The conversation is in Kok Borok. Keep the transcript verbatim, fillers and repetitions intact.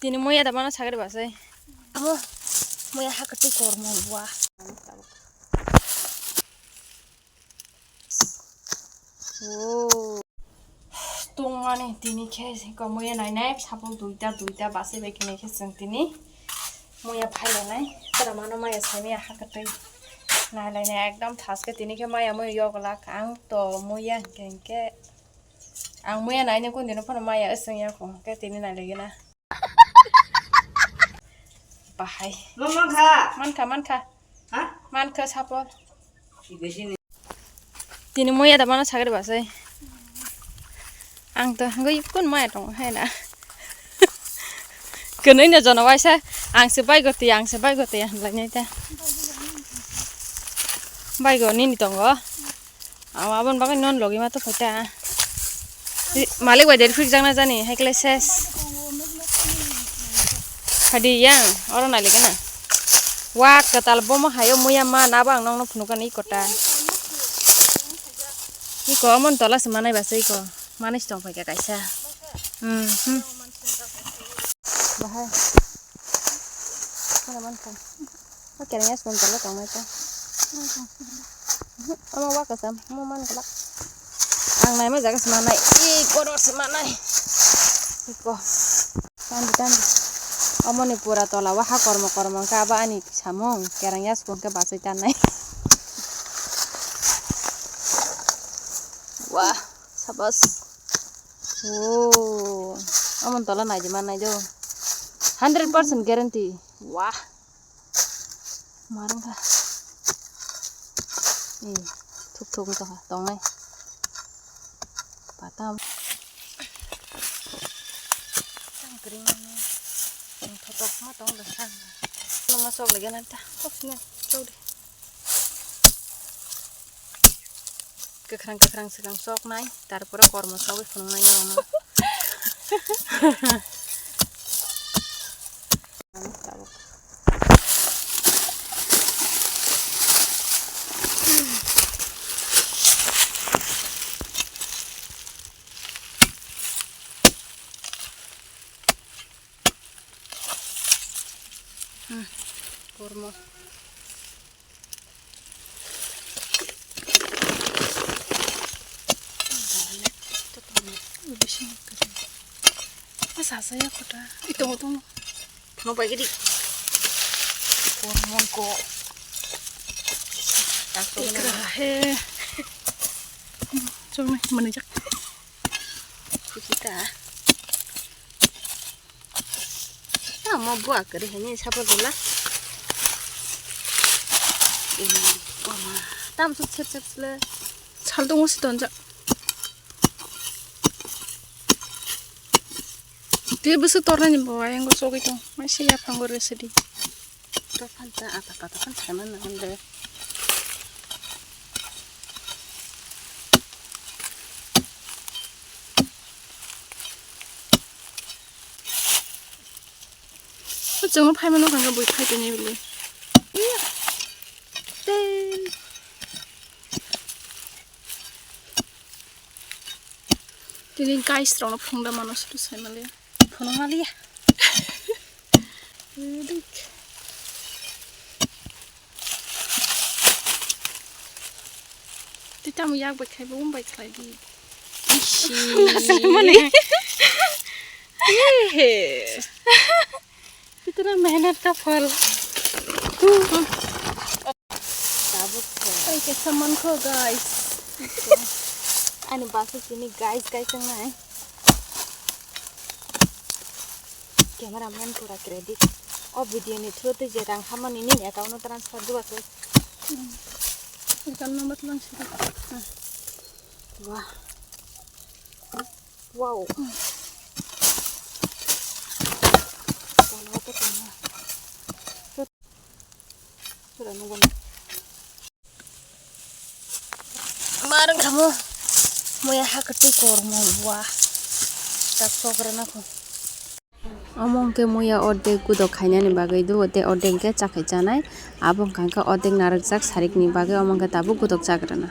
Tini muya da mana sagri basai. Amo muya hakati kormo wa. Oh. Tungmani tini khe ko muya nainai sapul duita duita basai bai kini khe chwng tini muya phailainai. Tara mano maya saimaya hakati nailainai ekdom thaske tini khe maya muya yogla kang to muya hingke hingke. Ang muya naini kun dino phano maya aswng ya ko, khe tini nai lagi na. Bahai. Mama kha. Man kha, man kha. Ha? Man kha sapor. Ibesini. Tini muya da mana sagri basai. Ang to hangoi kun maya tong hai na. Kwnwi no jono waisa ang se bai goti, ang se bai goti, ang lai nai ta. Bai go nini tongo. Aw, aboni bagwi non logi ma to phaita. Malik bai deri phikjak na jani, hai khlai ses. Phadi yang, oro nai lagi na. Wa, kwtal bomo hayo muya ma, nabo ang nokno phunukani kota. Iko, amon tola se manai basa iko. Manai se tong phaikha kaisa. Hmm, hmm. Bahai. Mana man kha? O kereng ya sum tala tong mai ta. Ama wa kasam, ama man kala. Ang nai ma jaga sima nai. I koror sima nai. Iko. Tandi, tandi. Omo ni pura tola wa ha kormo kormo ka ba ani samung. Kereng ya sum ke basai ta nai. Wah, sabas. Oh, amon tola nai di man nai do. Hundred percent guarantee. Wah. Marang kha. Eh, thuk thuk wngkha tongnai. Patam. Tang kring. Ang thotok ma tong da sang. Nama sok lagi nanta. Sok na. Sok di. Kwkhwrang kwkhwrang swkang choknai, tarpore kormo chogwi phunuknai norokno. Hmm, kormo. Asa asa ya kota. Ito mo to. Mo pai gidi. Kormo ko. Ikra he. Chong nai manijak. Khuchita. Tamo buak kari hini sabo dula. Ini, wama. Tam suk sep sep sele. Sal dong si tonja. Te busu torna ni bawa yang go sogi tong. Masih ya panggur sedi. To phan ta ata pata phan thana na hande. Chwngno phaimano hwnka bui phai tongni bwlwi. Iya. Tei. Tini guys rokno phunukda mano suru sai maliya. Phunuk maliya. Dik. Tei tamo yak bai khai bo wng bai khlai di. Ishi. Mane. Ehe. Itna mehnat ka phal. Tabuk khe. Ai kaisa mankho guys. Ani basa sini guys guys wngnai. Cameraman pura credit. O video ni through tei je rang hamani nini account no transfer duwa khe. Account number lang sida. Wah. Wow. Marang kamo moya hakati kormo wa tak sokra nako. Omo hwnkhe muya ordek gudok khainani bagwi dugo tei ordek hwnkhe chakhai chanai. Abo hwnkha hwnkhe ordek narwkjak sarikni bagwi, omo hwnkhe tabuk gudok chakrwna.